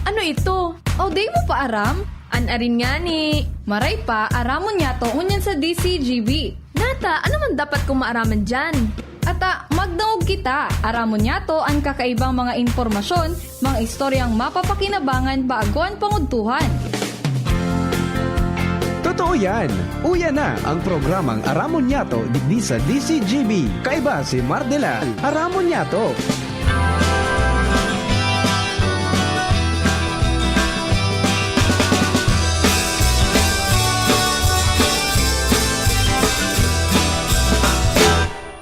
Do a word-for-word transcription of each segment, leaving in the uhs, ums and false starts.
Ano ito? O, di mo pa aram? An arin ngani. Maray pa, aramon niyato ngunyan sa D C G B. Nata, ano man dapat kong maaraman diyan? Ata, magdangog kita. Aramon niyato an kakaibang mga impormasyon, mga istoryang mapapakinabangan bago an pangudtuhan. Totoo yan! Uya na ang programang Aramon Niyato digdi sa D C G B. Kaiba si Mardelal. Aramon Niyato.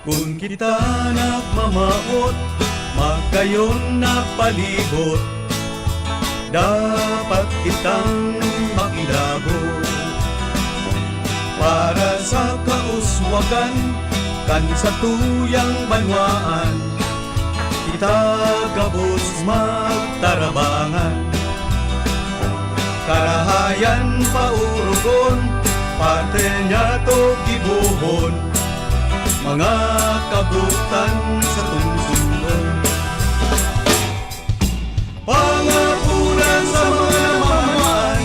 Kun kita nagmamawot, magkayon na palibot, dapat kitang makilabot. Para sa kauswagan kan satuyang banwaan, kita gabos magtarabangan. Karahayan paurugon, parte niyato gibohon, mga kabutan sa tungsungon. Pangapuran sa mga namamayan,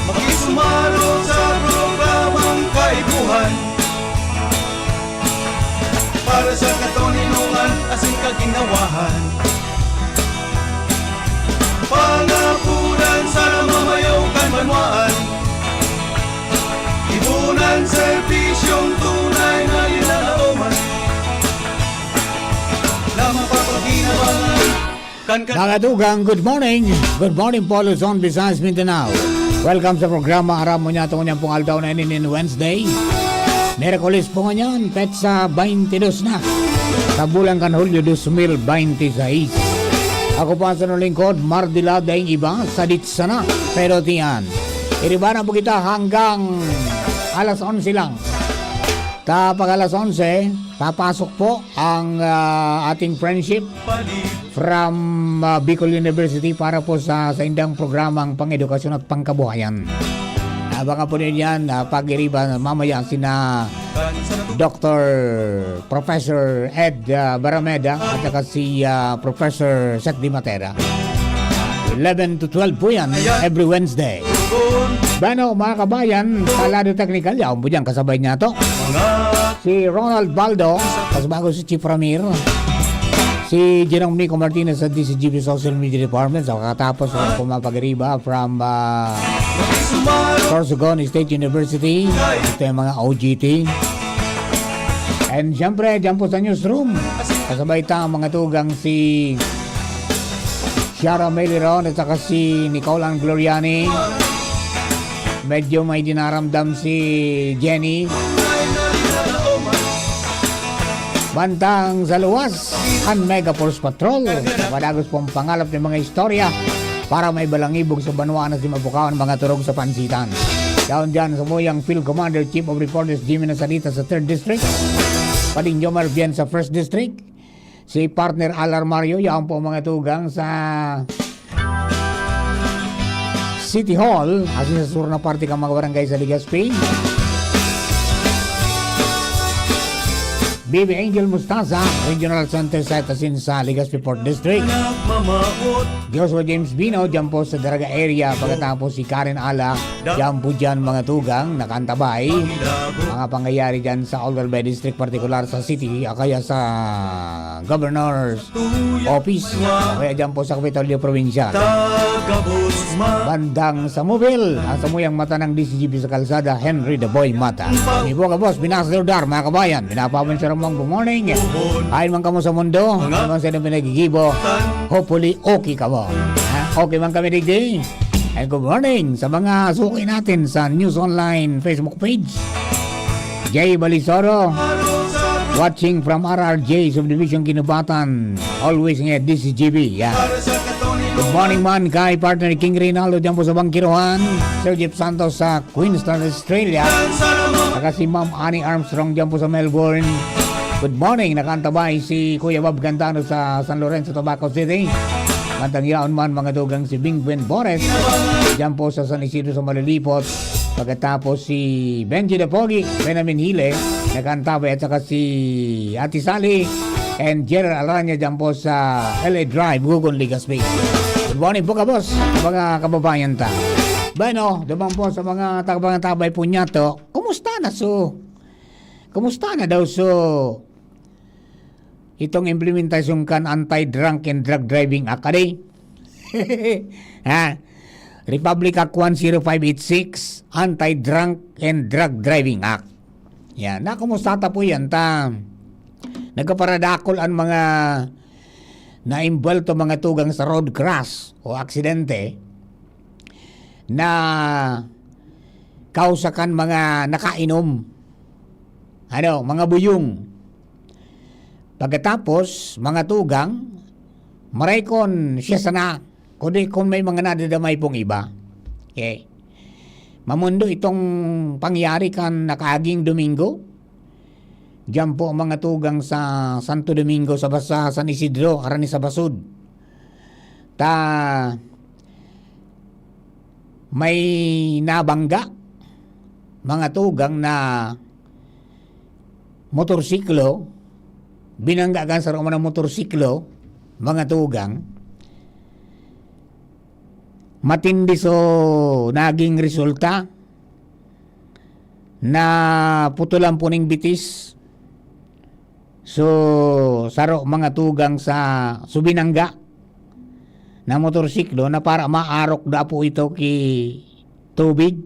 makisumaro sa programang kaipuhan. Para sa katoninongan asin kaginhawahan. Pangapuran sa namamayo kan banwaan. Ibunan serbisyong tunay na linalaoman na mapapaginabangan. Kan ka- Mga tugang, good morning. Good morning po, Luzon, Visayas, Mindanao. Welcome sa programa Aram Mo Niya, itong niyang pong aldaw na ini nin Wednesday. Miyerkules po ngayon, petsa twenty-two na sa bulan kan Hulyo dos mil bente seis. Ako po ang sinulingkod, Mardila Daing Iba, sa Ditsana. Pero tiyan, iriba na po kita hanggang alas onse lang. Ta pag alas onse, papasok po ang ah, ating friendship from ah, Bicol University para po sa saindang programang pang-edukasyon at pangkabuhayan. Abangan po ninyo yan, ah, pag-iriba mamaya sina Doctor Professor Ed ah, Barameda at saka si ah, Professor Seth Di Matera. Eleven to twelve po yan every Wednesday. Bueno, mga kabayan, sa lado teknikal, yaon po dyan, kasabay niya to. Si Ronald Baldo, mas bago si Chief Ramir. Si Jerome Nico Martinez sa D C G B Social Media Department. Sa katapos, wala po mga pag-iriba from uh, Sorsogon State University. Ito yung mga O G T. And syempre, dyan po sa newsroom, kasabay ta ang mga tugang si Shara Meliron at saka si Nicole Ann Gloriani. Medyo may dinaramdam si Jenny. Bantang sa luwas, an Mega Force Patrol. Padagos pong pangalap ng mga istorya para may balangibog sa banwa na si Mabukaw ang mga turog sa pansitan. Down dyan sa muyang Field Commander, Chief of Reporters, Jimmy Nasarita sa third District. Pading Jomar Bien sa first District. Si Partner Alar Mario, yaon po mga tugang sa City Hall, asin sa sur na parte kan mga barangay sa Legazpi. Baby Angel Mostaza, Regional Center Site asin sa Legazpi Fourth District. Joshua James Bino, dyan po sa Daraga area. Pagkatapos si Karen Ala, dyan po dyan mga tugang, nakantabay. Mga pangyayari dyan sa Albay District, partikular sa city, o kaya sa Governor's Office, o kaya dyan po sa Kapitolyo Probinsya. Bandang sa Mobile, ang samuyang mata ng D C G B sa kalsada, Henry the Boy Mata. Ni Boga Boss, Binas Dar, mga kabayan, pinapaman siya ramang good morning. Ayon man kamo sa mundo, ano man sa inyong pinagigibo, hopefully okay kamo. Ha? Okay man kami digdi. And good morning sa mga suki natin sa News Online Facebook page. Jay Balisoro, watching from R R J Subdivision Kinubatan. Always nga D C G B. Yeah. Good morning man kay partner King Reynaldo dyan po sa Bangkirohan. Sir Jeff Santos sa Queensland, Australia. Saka si Ma'am Annie Armstrong dyan po sa Melbourne. Good morning, nakaantabay si Kuya Bob Cantano sa San Lorenzo, Tabaco City. Mantang yaon man mga dugang si Bing Gwen Bores dyan po sa San Isidro sa Malilipot. Pagkatapos si Benji the Pogi, Benjamin Hile, nakaantabay at saka si Ate Sally, and General Aranya dyan po sa L A Drive, Gugon, Legazpi. Good morning po, kabos, mga kababayan ta. Bueno, duman po sa mga tabang-tabay po niya to, kumusta na so? Kumusta na daw so itong implementasyon kan Anti-Drunk and Drug Driving Act, adi? Ha? Republic Act one zero five eight six, Anti-Drunk and Drug Driving Act. Yan. Na, kumusta ta po yan? Ta, nagkaparadakol ang mga naimbwelto, mga tugang, sa road crash o aksidente na kausa kan mga nakainom. Ano, mga buyong. Pagkatapos, mga tugang, maray kon siya sana, kundi kung may mga nadadamay pong iba. Okay. Mamundo itong pangyari kan nakaaging Domingo. Diyan po ang mga tugang sa Santo Domingo, sa Basa, San Isidro, harani sa Basud. Ta, may nabangga, mga tugang, na motorsiklo, binangga kan saro man ang motorsiklo, mga tugang. Matindi so naging resulta, na putulan po ning bitis. So, saro, mga tugang, sa subinangga na motorsiklo na para maarok da po ito ki tubig.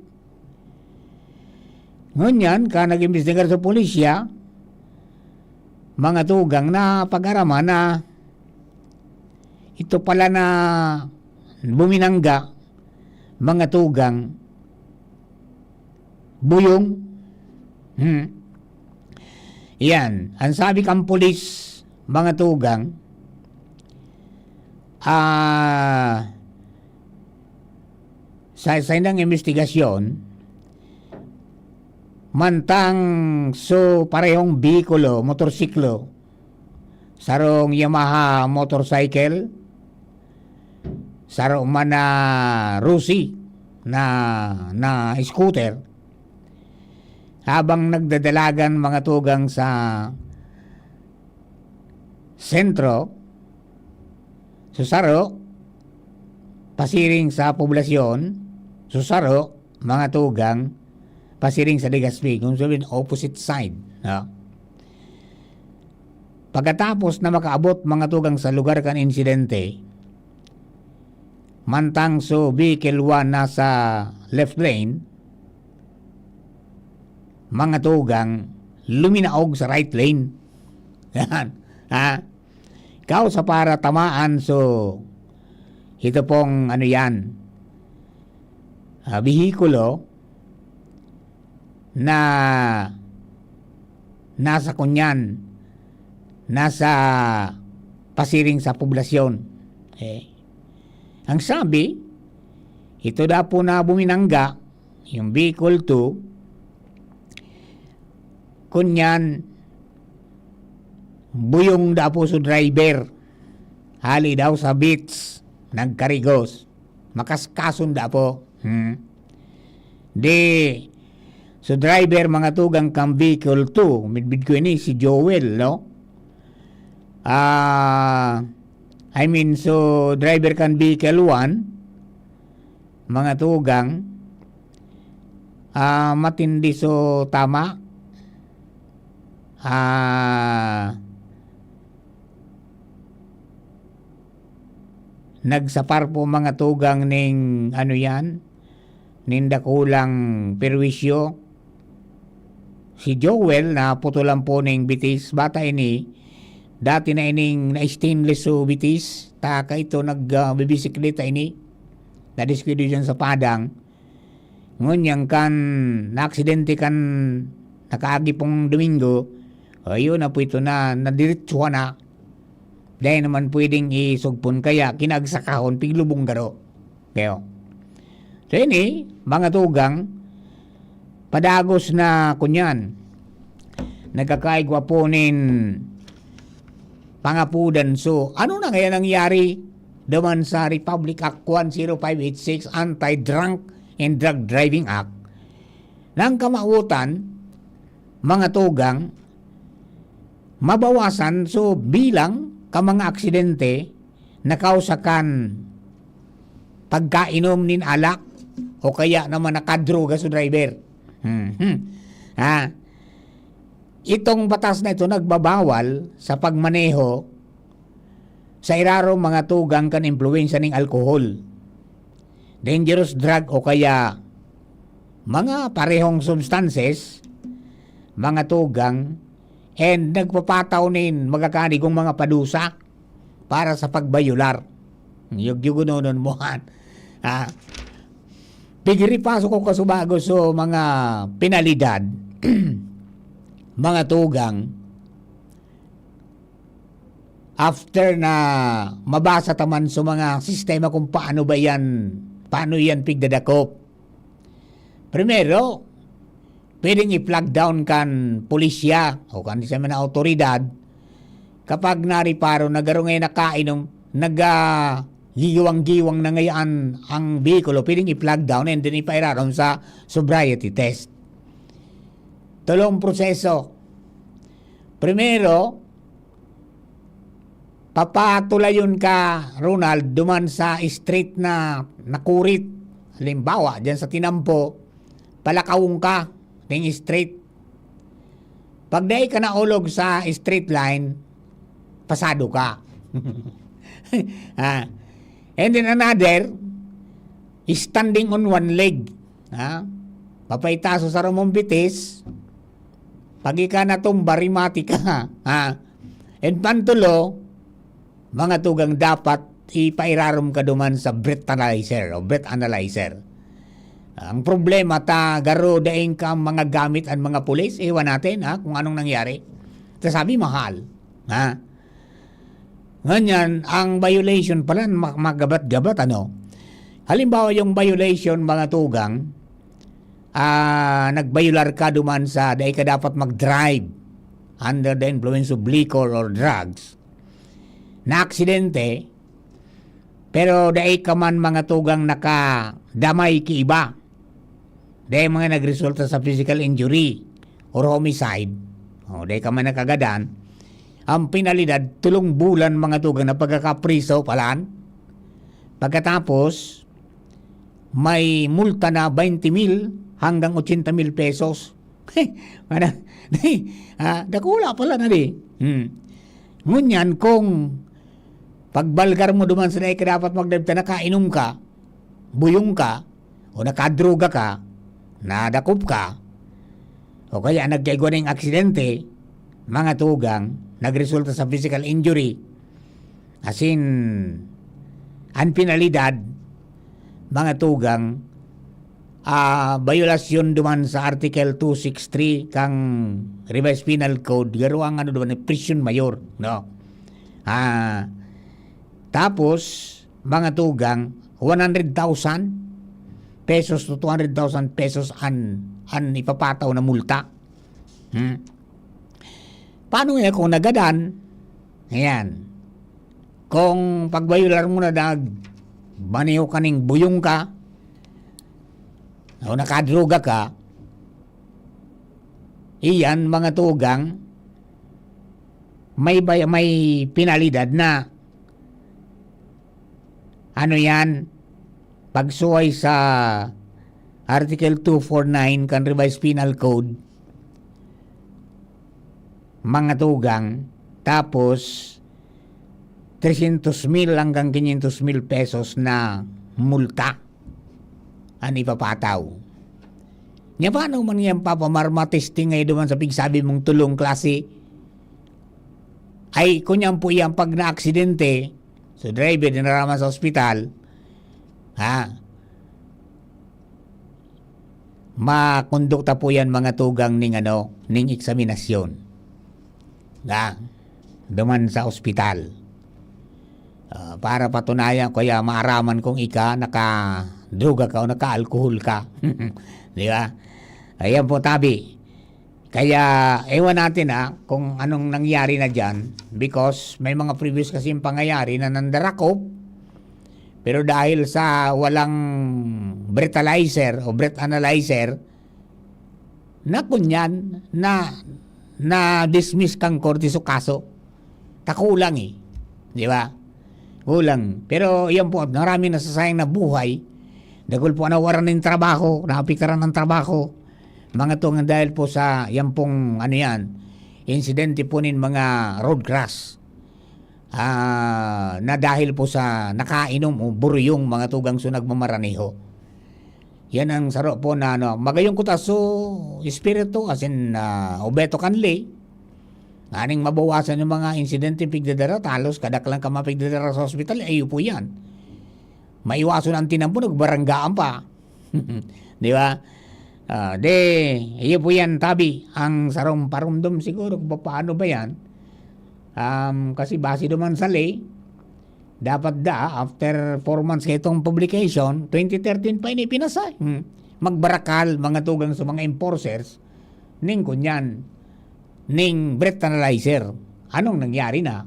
Ngunyan, ka nag-imbestigar sa pulisya, mga tugang, na pag-araman na ito pala na buminangga, mga tugang, buyong. Hmm. Yan. Ang sabi kang pulis, mga tugang, ah, sa, sa inang investigasyon, mantang so parehong behikulo, motorsiklo, sarong Yamaha motorcycle, saro man na Rusi na, na scooter, habang nagdadalagan, mga tugang, sa sentro, so saro, pasiring sa poblasyon, so saro, mga tugang, pasiring sa Legazpi, kung sabihin, opposite side, no? Pagkatapos na makaabot, mga tugang, sa lugar kan insidente, mantang so vehicle one nasa left lane, mga tugang, luminaog sa right lane. Yan. Ha? Kausa para tamaan, so, ito pong, ano yan, ah, behikulo na nasa kunyan, nasa pasiring sa poblasyon. Eh, ang sabi, ito daw po na buminangga, yung vehicle two, kunyan, buyong daw po so driver. Hali daw sa beach, nagkarigos. Makaskason daw po. Hmm. Di, so driver, mga tugang, kan vehicle two, midbid ko ini, si Joel, no? Ah, I mean, so driver kan vehicle one, mga tugang, ah, matindi so tama. Ah, nagsapar po, mga tugang, ning, ano yan, nin dakulang perwisyo. Si Joel, naputulan po ning bitis. Bata ini, dati na ining na-stainless so bitis. Ta kaito nag, ah, bibisikleta ini. Nadiskwidyo diyan sa padang. Ngunyan kan naaksidente kan nakaagi pong Domingo, ayun na po ito na, nadiretsuhan na. Dai naman pwedeng isugpon kaya kinagsakahon, piglubong garo. Kayo. So, ini, mga tugang, padagos na kunyan. Nagkakaigwa po nin pangapudan. So, ano na ngayon nangyari duman sa Republic Act one zero five eight six, Anti-Drunk and Drug Driving Act? Nang kamawotan, mga tugang, mabawasan so bilang ka mga aksidente na kausa kan pagkainom nin alak o kaya naman nakadroga so driver. Mhm. Ah, itong batas na ito nagbabawal sa pagmaneho sa irarom mga tugang kan impluwensya ning alkohol, dangerous drug o kaya mga parehong substances, mga tugang, and nagpapataw nin magakadigong mga padusa para sa pagbayular. Yugyugunonon mo, han. Ah, pigiripaso ko kasubago so mga penalidad, mga tugang, after na mabasa taman so mga sistema kung paano ba yan, paano yan pigdadakop. Primero, pwedeng i-flag down kan pulisya o kan sa mga awtoridad kapag nariparo na garo ngayon nakainom, nag, ah, gigiwang-giwang na ngayon ang behikulo, pwedeng i-flag down and then ipairarom sa sobriety test. Tulong proseso. Primero, papatulayon ka, Ronald, duman sa street na nakurit. Halimbawa, dyan sa Tinampo, palakawon ka ning street. Pag dai ka naulog sa straight line, pasado ka. Ah. And then another, standing on one leg. Ha? Papaitaso sa rumong bitis, pag ika natumba, rimati ka. Ha? And pantulo, mga tugang, dapat ipairarom ka duman sa breathalyzer o breath analyzer. Ang problema, ta garo daing ka mga gamit ang mga pulis, iwan natin, ha, kung anong nangyari. Ta sabi, mahal. Ha? Nganyan, ang violation pala, ma-, magabat-gabat, ano? Halimbawa, yung violation, mga tugang, ah, nagbayular ka duman sa dai ka dapat mag-drive under the influence of liquor or drugs, na aksidente, pero dai ka man, mga tugang, nakadamay ki iba. Dai mga nagresulta sa physical injury or homicide, o dai ka man nakagadan, ang penalidad, tulong bulan, mga tugang, na pagkakapriso palan. Pagkatapos, may multa na twenty mil hanggang ochenta mil pesos. Ano? Ah, dakula pala na di. Hmm. Ngunyan, kung pagbalgar mo duman sa dai ka dapat magdrive ta nakainom ka, buyong ka, o nakadroga ka, nadakop ka, o kaya nagkaigwa ning aksidente, mga tugang, nagresulta sa physical injury, asin, an penalidad, mga tugang, ah, bayolasyon duman sa Article two six three kang Revised Penal Code, garo ang ano duman, prision mayor, no? Ah, tapos, mga tugang, one hundred thousand pesos to two hundred thousand pesos an, an ipapataw na multa. Hmm. Paano nga kung nagadan? Ayan. Kung pagbayular mo na nag-, maneho ka ning buyong ka, o nakadroga ka, iyan, mga tugang, may bay-, may penalidad na. Ano yan? Pagsuway sa Article two four nine kan Revised Penal Code, mga tugang, tapos tresyentos mil hanggang kinyentos mil pesos na multa an ipapataw. Nya, paano man yan papamarmatis tingay duman sa pigsabi mong tulong klase? Ay, kunyan po yan, pag naaksidente, so driver, dinara man sa ospital, ha? Makondukta po yan, mga tugang, ning ano, ning eksaminasyon. Ha? Duman sa ospital. Ah, para patunayan, kaya maaraman kung ika nakadroga ka o nakaalkohol ka. Di ba? Ayan po, tabi. Kaya, ewan natin, ah, kung anong nangyari na dyan, because may mga previous kasing pangyayari na nandarakop, pero dahil sa walang breathalyzer o breath analyzer, na kunyan, na, na-dismiss kan korte su kaso. Ta kulang, eh. Di ba? Kulang. Pero yan po, maraming nasasayang na buhay. Dagul po ang nawaran ng trabaho, naapektaran ng trabaho. Mga tugang dahil po sa yan pong, ano yan, insidente po nin mga road crash. Ah, na dahil po sa nakainom o buruyong mga tugang so nagmamaraneho. Yan ang saro po na, ano, magayong kuta so espiritu, as in, ah, obeto kanli, nganing mabawasan yung mga insidente pigdadara, talos kadaklan ka mapigdadara sa ospital, ayo po yan. Maiwasan ang tinampo, nagbaranggaan pa. Di ba? Ah, de, iyo po yan, tabi. Ang sarong parumdom siguro kung paano ba yan. Um, kasi base naman sa ley, dapat da, after four months kaitong publication, twenty thirteen pa ini pinasa. Hmm. Magbarakal, mga tugang sa mga enforcers, ning kunyan, ning breathalyzer. Anong nangyari na?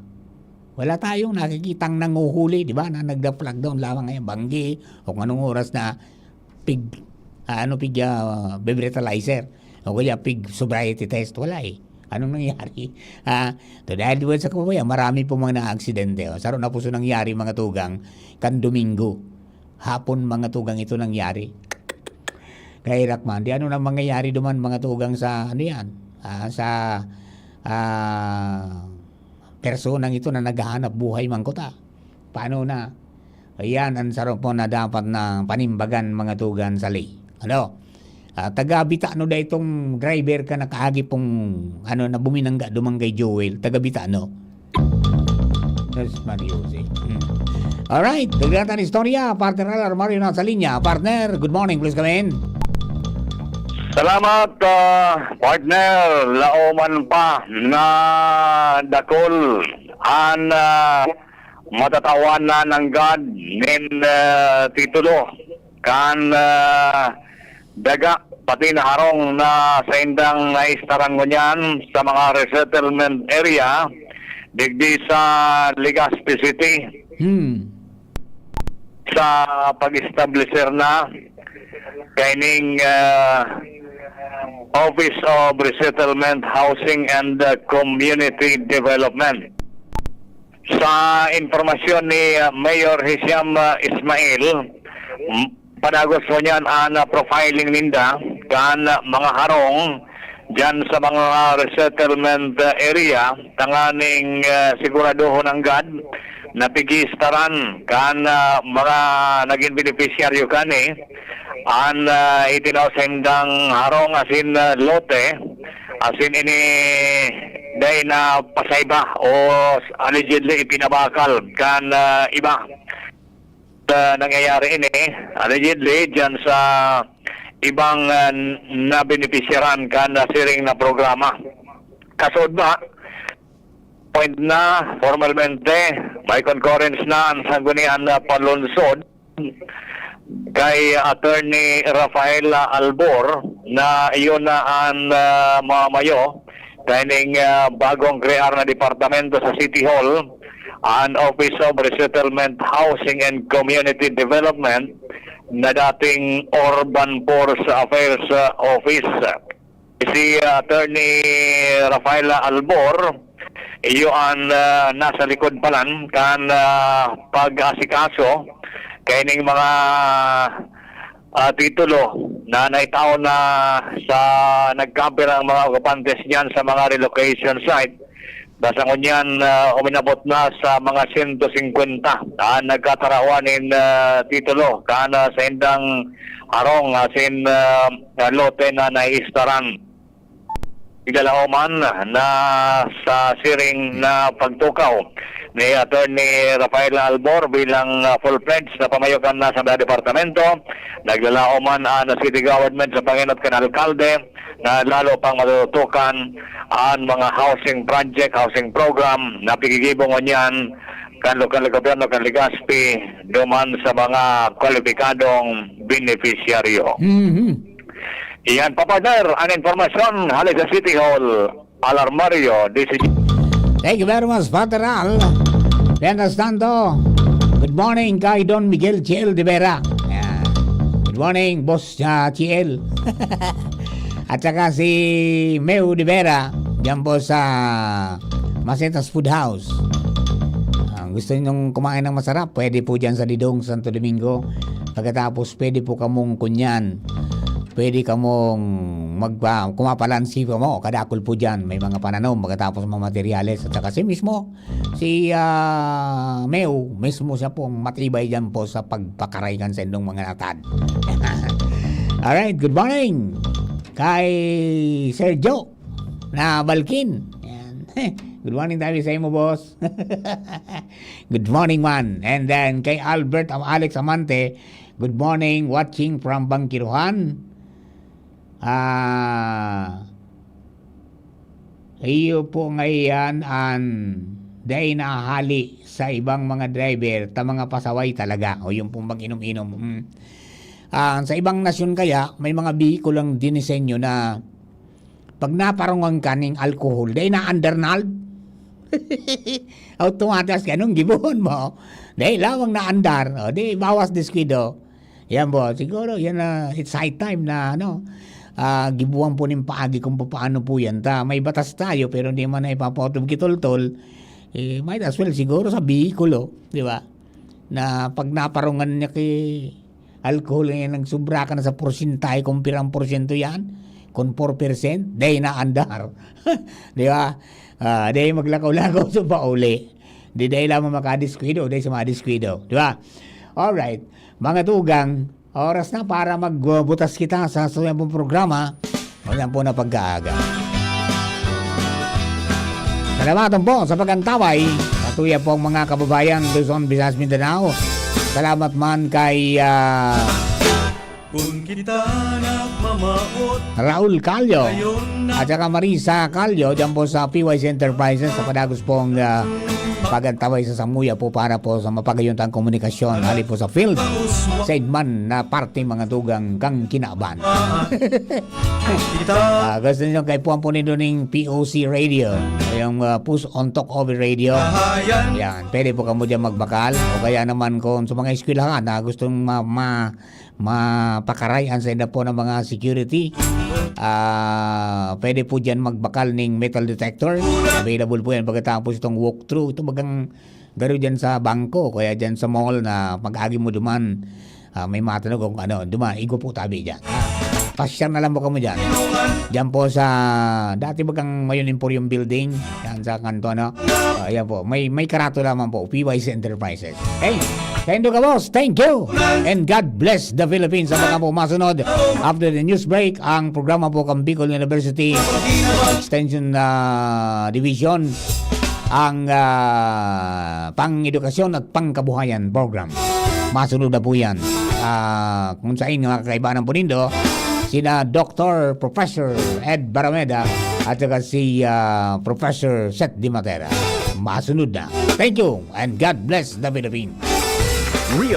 Wala tayong nakikitang nanguhuli, di ba, na nagda-flag down lamang ngayon, banggi, o kung anong oras na pig, ah, ano, pig, ah, breathalyzer, o kaya pig sobriety test, wala eh. Anong nangyari? Ah, to dahil di ba sa kababayan, marami po mga naaksidente. Oh. Saro na po so nangyari, mga tugang, kan Domingo. Hapon, mga tugang, ito nangyari. Kaya Rakman, di ano na mangyayari duman, mga tugang, sa, ano yan, ah, sa, ah, personang ito na naghahanap buhay man kuta. Paano na? Ayan, ang saro po na dapat na panimbagan, mga tugang, sa ley. Ano? Ah, taga Bitano da itong driver ka nakaagi pong, ano, na buminangga duman kay Joel. Taga Bitano. Yes, Mario, si. Hmm. Alright, dagdagan ta an istorya. Partner Alar Mario nasa linya. Partner, good morning. Please come in. Salamat, ah, partner. Laoman pa na dakul an, ah, matatawan na nanggad nin, ah, titulo kan, ah, daga, pati na harong na saindang naistaran ngunyan sa mga resettlement area digdi sa Legazpi City. Hmm. Sa pag-establisir na kaining, ah, Office of Resettlement, Housing and, ah, Community Development. Sa impormasyon ni, ah, Mayor Hisham, ah, Ismail, m-, padagos ngunyan an, ah, profiling ninda kan, ah, mga harong diyan sa mga resettlement, ah, area, tanganing, ah, siguradohon nanggad na pigistaran kan, ah, mga nagin benepisyaryo kani an, ah, itinao saindang harong asin, ah, lote, asin ini dai na pasaiba o allegedly ipinabakal kan, ah, iba. Ah, nangyayari ini, allegedly, diyan sa ibang, ah, nabenepisyaran kan nasiring na programa. Kasunod ba, point na formalmente, may concurrence na an Sangguniang, ah, Panlungsod kay Attorney Rafael Albor na iyon na an, ah, mamayo kaining, ah, bagong krear na departamento sa City Hall, an Office of Resettlement, Housing and Community Development, na dating Urban Force Affairs, ah, Office. Si, ah, Attorney Rafael Albor, iyo an, ah, nasa likod palan kan, ah, pag-asikaso kaining mga, ah, titulo na naitao na sa nagkapirang mga okupantes niyan sa mga relocation site. Basta ngunyan, ah, uminabot na sa mga sento singkwenta an nagkatarawan nin, ah, titulo kan, ah, saindang harong asin, ah, lote na naistaran. Igalaoman na sa siring na pagtukaw ni Attorney Rafael Albor bilang, ah, full-fledged na pamayo kan nasabing departamento. Naglalaom man an city government sa pangenot kan alkalde na lalo pang matututukan an mga housing project, housing program na pigigibo ngunyan kan lokal na gobyerno kan Legazpi duman sa mga kwalipikadong benepisyaryo. Mhm. Iyan pa, partner, ang impormasyon hale sa City Hall. Alarmario, D C G. Thank you very much, Father Al. Mientras tanto, good morning kay Don Miguel Chiel de Vera. Yan. Good morning, Boss, ah, Chiel. At saka si Meu de Vera. Diyan po sa Macetas Food House. Ah, gusto ninyong kumain ng masarap? Pwede po diyan sa Didong, Santo Domingo. Pagkatapos, pwede po kamong kunyan. Pwede kamong magpa-, kumapalansi po mo. Kadakol po diyan. May mga pananom. Pagkatapos, mga materyales. At saka si mismo, si, ah, Meu, mismo siya pong matibay diyan po sa pagpakaray kan sa indong mga natad. Alright, good morning kay Sir Joe na Balkin. Yan. Good morning tayo sa imo, boss. Good morning, man. And then, kay Albert Am-, Alex Amante, good morning, watching from Bangkiruhan. Ah, iyo po ngayon an dai nahali sa ibang mga driver, ta mga pasaway talaga. O, yung pong mag-inom-inom. Mm. Ah, sa ibang nasyon kaya, may mga bihikulang dinisenyo na pag naparungan ka ning alcohol, dai naandar na. Automatas ka nung gibohon mo. Dai lawang naandar. O, di bawas diskuido. Yan po. Siguro, yan na, it's high time na, ano, ah, gibuwang po ning paagi kung paano po yan. Ta, may batas tayo, pero hindi man na ipapautog kitultol. Eh, might as well siguro sa bihikulo, di ba? Na pag naparungan niya kay alcohol, eh, nagsubra ka na sa porsyentahe, kung pirang porsyento yan, kung four percent, dai naandar. Di ba? Ah, dai maglakaw-lakaw sa pauli. Di dai lamang makadiskuido, dai sa mga diskuido. Di ba? Alright. Mga tugang, oras na para magbutas kita sa suyang pong programa. Walang po na pag-aaga. Salamat po sa pag-antabay. Patuya po ang mga kababayan, Luzon, Visayas, Mindanao. Salamat man kay, ah, Kun kita nagmamawot Raul Callo ngayon na at saka Marisa Callo, dyan po sa P Y C Enterprises, sa padagos pong, ah, pag-antabay sa samuya po para po sa mapagayuntang komunikasyon hali po sa field. Sa idman na parte, mga tugang, kang kinaban. Kita Ah, gusto nyo kay puwan po nindo ning P O C Radio, yung, ah, Push on Talk Over Radio. Kahayan. Yan, pwede po kamo dyan magbakal. O kaya naman kung sa mga eskwelahan na gustong ma-, ma-, mapakarayan sa inda po ng mga security, ah, pwede po dyan magbakal ning metal detector. Available po yan pagkatapos itong walkthrough. Ito bagang garo dyan sa bangko, kaya dyan sa mall na pag-agi mo duman, ah, may matanog kung ano, duman, igwa po tabi dyan. Ah, pasyar na lang po kamo dyan. Dyan po sa, dati bagang Mayon Emporium Building, yan sa kanto, ano? Ah, yan po, may, may karato lamang po, P Y C Enterprises. Hey, thank you, boss. Thank you. And God bless the Philippines. Sa mga po masunod, after the news break, ang programa po kang Bicol University Extension, ah, Division, ang, ah, pang-edukasyon at pangkabuhayan program. Masunod na po yan. Ah, kung sa inyo, mga kakaibahan po nindo, sina Doctor Professor Ed Barameda at saka si, ah, Professor Seth Di Matera. Masunod na. Thank you and God bless the Philippines. Real